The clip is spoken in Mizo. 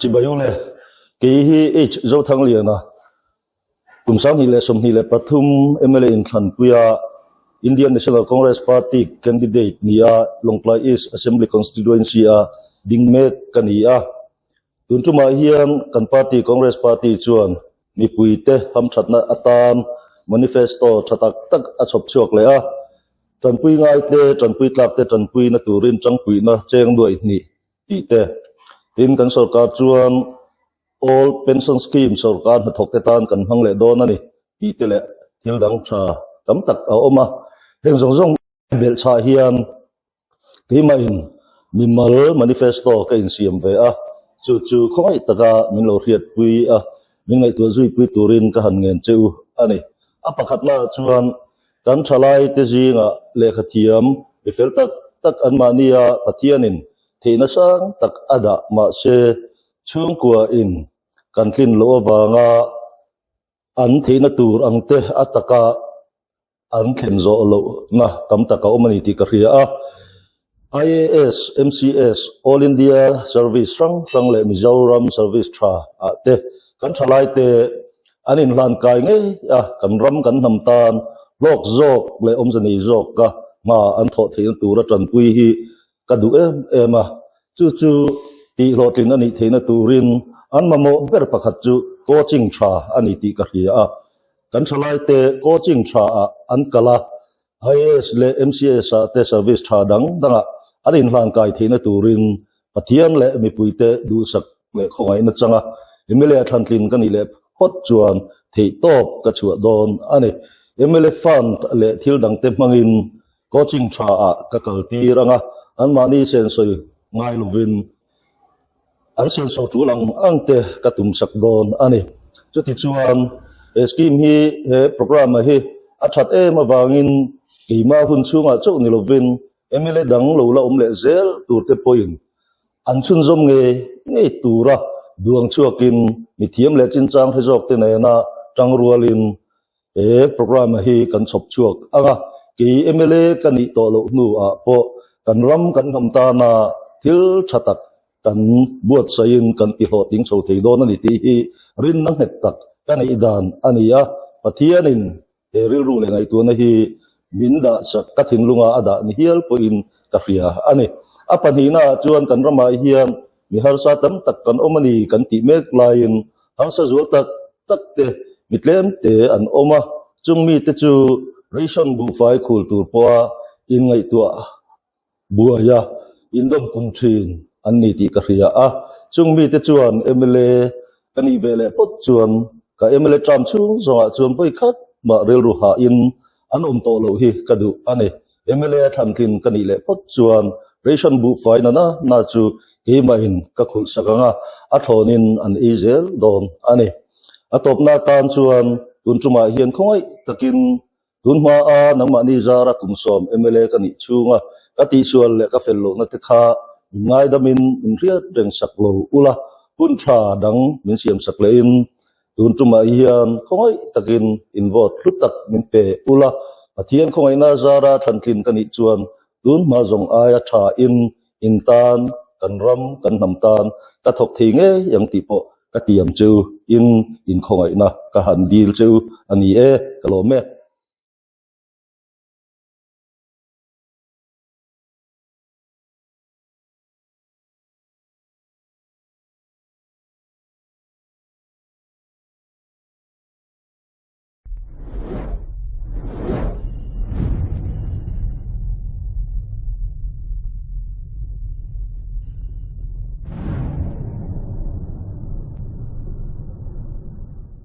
Chibai ule, kei hi H Zothangliana, kum 2023 mla inthlanpuia Indian National Congress Party candidate nia Lawngtlai East Assembly Constituency-a ding mek ka ni a. Tun tumah hian kan party Congress Party chuan mipuite hamthatna atan manifesto tha tak tak a chhawp chhuak leh a. Tanpui ngaite, tanpui tlakte tanpuina turin tangpuihna cheng nuaih hnih tih te. Tin, kan sorkar chuan Old Pension Scheme sorkar hnathawkte tan kan hmang leh dawn a ni tih te leh thil dang tha tam tak a awm a. Heng zawng zawng belh chhah hian keimahin mimal manifesto ka insiam ve a, chu chu khawngaih taka min lo hriatpui a, min ngaihtuah zuipui turin ka han ngen che u a ni. A pakhatnaah chuan kan thalaite zingah lehkhathiam mi fel tak tak anmahnia Pathianin theihna sang tak a dah mahse chhungkuain kan tlin loh avanga an theihna tur ang te a taka an thlen zawh lohna tam tak a awm a ni tih ka hria a. IAS, MCS, All India Service hrang hrang leh Mizoram Service tha ah te kan thalai te an inhlan kai ngei a, kan ram kan hnam tan hlawk zawk leh awmze nei zawk ka hma an thawh theihna tura tanpui hi ka duh em em a, chu chu tih hlawhtlin a nih theihna turin an mamawh ber pakhat chu coaching tha a ni tih ka hria a. Kan thalaite coaching tha ah an kal a, IAS leh MCS ah te service tha dang dangah an inhlan kai theihna turin Pathian leh mipuite duhsak leh khawngaihna changa mla thlantlin ka nih leh phawt chuan theihtawp ka chhuah dawn a ni. Mla fund leh thil dangte hmangin Coaching tha ah ka kal tir ang a, anmahni sensawi ngai lovin an senso tul ang ang te ka tum sak dawn a ni. Chutichuan he scheme hi he programme hi a that em avangin keimah hun chhungah chauh ni lovin mla dang lo la awm leh zel tur te pawhin an chhunzawm ngei ngei tura duang chhuakin mithiam leh chinchang hre zawk te nena tangrualin He programme hi kan chhawp chhuak ang a, kei mla ka nih tawh loh hnuah pawh kan ram kan hnam tana thil tha tak kan buatsaihin kan tihlawhtling chho thei dawn a ni tih hi rinna nghet tak ka neih dan a ni a. Pathianin he rilru leh ngaihtuahna hi min dah sak ka thinlunga a dah ni hial pawhin ka hria a ni. A pahnihnaah chuan kan ramah hian Mi harsa tam tak kan awm a ni kan tih mek laiin harsa zual tak tak te mi tlem te an awm a, chung mite chu ration buhfai khul tur pawha inngaihtuah buai a, indawm kum thin an ni tih ka hria a, chung mite chuan mla ka nih ve leh pawt chuan ka mla term chhung zawngah chuan vawi khat mah rilru hahin an awm tawh loh hi ka duh a ni. Mla thlantlin ka nih leh phawt chuan ration buhfai na na na chu keimahin ka khulh sak ang a, a thlawnin an ei zel dawn a ni. A tawpna atan chuan tun tumah hian khawngaih takin tun hmaa nangmahni zara kum sawm mla ka nih chhunga ka tihsual leh ka fel lohna te kha min ngaidamin min hriat reng sak lo ula, hun tha dang min siam sak lehin Tun tumah hian khawngaih takin in vote hlu tak min pe ula, Pathian khawngaihna zara thlantlin ka nih chuan tun hma zawng aia tha in in tan, kan ram, kan hnam tan ka thawk thei ngei ang tih pawh ka tiam cheu in in khawngaihna ka han dil cheu a ni e, ka lawm e.